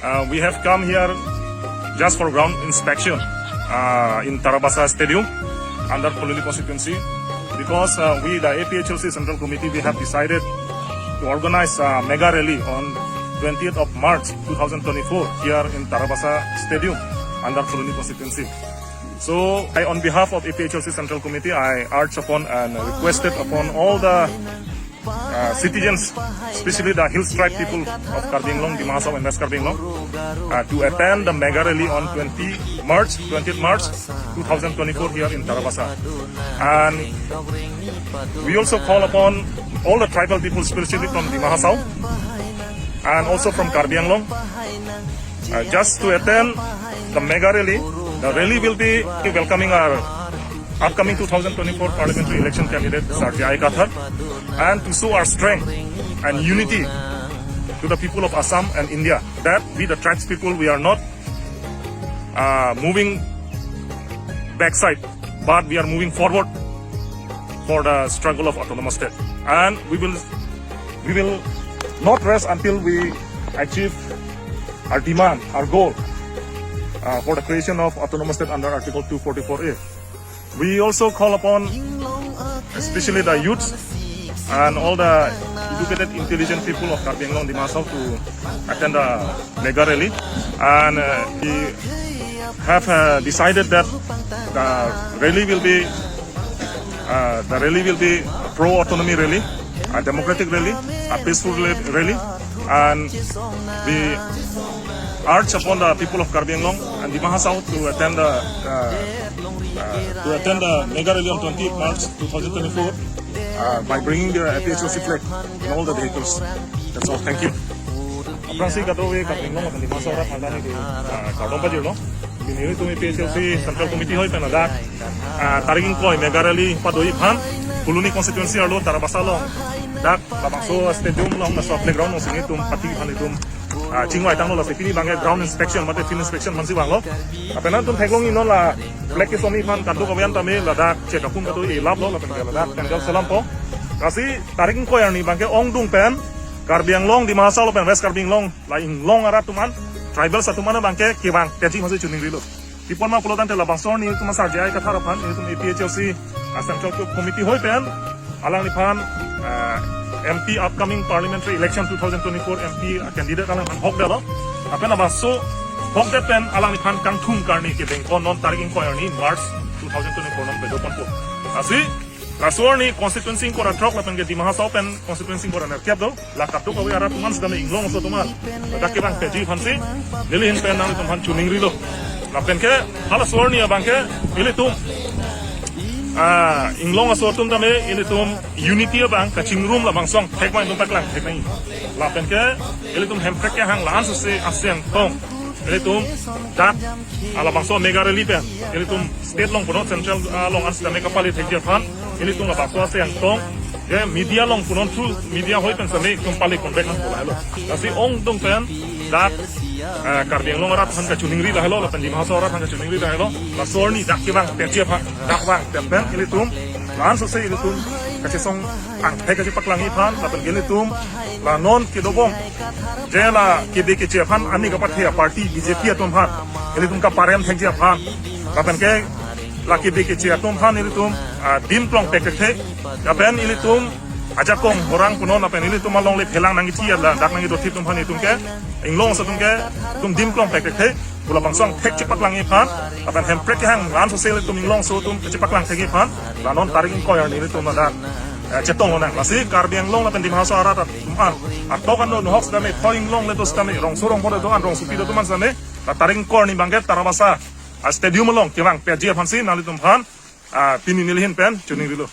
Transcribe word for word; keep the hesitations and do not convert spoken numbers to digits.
Uh, we have come here just for ground inspection uh, in Tarabasa Stadium under Phuloni constituency because uh, we, the A P H L C Central Committee, we have decided to organize a mega rally on twentieth of March two thousand twenty-four here in Tarabasa Stadium under Phuloni constituency. So I, on behalf of A P H L C Central Committee, I urge upon and requested upon all the uh, citizens, especially the hill tribe people of Karbi Anglong, Dima Hasao and West Karbi Anglong, uh, to attend the mega rally on twenty March, twentieth March two thousand twenty-four here in Tarabasa. And we also call upon all the tribal people, especially from Dima Hasao and also from Karbi Anglong, uh, just to attend the mega rally. The rally will be welcoming our upcoming two thousand twenty-four parliamentary election candidate, Sir J I Kathar, and to show our strength and unity to the people of Assam and India, that we, the tribes people, we are not uh, moving backside, but we are moving forward for the struggle of autonomous state. And we will, we will not rest until we achieve our demand, our goal uh, for the creation of autonomous state under Article two forty-four A. We also call upon especially the youths and all the educated, intelligent people of Karbi Anglong, Dima Hasao to attend the mega rally. And uh, we have uh, decided that the rally will be uh, the rally will be a pro-autonomy rally, a democratic rally, a peaceful rally, and we urge upon the people of Karbi Anglong and Dima Hasao to attend the uh, uh, to attend the mega rally on twentieth March two thousand twenty-four uh, by bringing the A P H L C flag in all the vehicles. That's all. Thank you. Aphrangsi kadokave Karbi Anglong lapen Dima Hasao arat aphan neli uh, kardom pajirlo. Pini ilitum A P H L C Central Committee hoi pen ladak uh, tarik ingkoi mega rally pado-i aphan Phuloni constituency arlo Tarabasa along dak labangso stadium along laso playground alongsi nelitum pathi aphan itum uh, chingvai tanglo. Lasi pini abangke ground inspection mate field inspection aphansi vanglo. Lapen nangtum theklongji non la flag kesung-i aphan kadokave an tame ladak chek aphun kado-i laplo lapen ke ladak tanggal selam po. Lasi tarik ingkoi arni abangke ongdung pen Karbi Anglong, Dima Hasao lapen West Karbi Anglong, la inglong arat atum an, tribals atum an abangke kevang petji aphansi choningrilo. Pi apot ma pulo tangte labangso arni itum Sir J I Kathar aphan, itum A P H L C uh, Central Committee hoi pen alangliphan uh, M P upcoming parliamentary election two thousand twenty-four M P uh, candidate alangliphan hokdetlo. Lapen labangso hokdet pen alangliphan kangthum karni kedengkon non tarik ingkoi arni March two thousand twenty-four non pedoponpo. Lasi laso arni constituency ingkoi ra throk lapen ke Dima Hasao pen constituency ingkoi ra nerkep do. La kadokave arat atum an sitame inglong aso atum an ladak kevang petji aphansi neli ahin pen nanglitum aphan choningrilo. Lapen ke halaso arni abangke ilitum ah, inglong aso atum tame ilitum unity abang kachingrum labangso angthek abang itum paklang thek nangji. Lapen ke ilitum hemprek kehang la-an sose aseng tong ilitum dak ah, labangso mega rally pen ilitum state along punon central ah, along an sitame kapale thekji aphan ilitum labangso aseng tong, je media along punon through media hoi pen sitame itum pale contact nangpo lahelo. Lasi ongdung pen dak ah, Karbi Anglong arat aphan kachoningri lahelo lapen Dima Hasao arat aphan kachoningri lahelo. Laso arni dak kevang petji aphan, dak vangpet pen ilitum la-an sose ilitum kachesong angthek kachepaklangji aphan lapen ke ilitum la non kedobom je la kede keche aphan ani kapathe a-party B J P atum aphan ilitum kaparem thekji aphan lapen ke la kede keche atum aphan ilitum ah, dim plong pekthekthe lapen ilitum ajakong horang punon lapen ilitum alongle phelang nangji, ladak nangji dothip atum aphan itum ke inglong aso atum ke itum dim plong pekthekthe pu labangso angthek chepaklangji aphan lapen hemprek kehang la-an sose ilitum inglong aso atum kachepaklang thekji aphan la non tarik ingkoi arni ilitum ladak eh, chetong lonang. Lasi Karbi Anglong lapen Dima Hasao arat atum an atok an do, nohok sitame, thoi inglong le do sitame, rongso rongpo le do-an, rongsopi do atum an sitame la tarik ingkoi arni abangke Tarabasa ah, stadium along kevang petji aphansi nanglitum aphan ah, pini neli ahin pen choningrilo.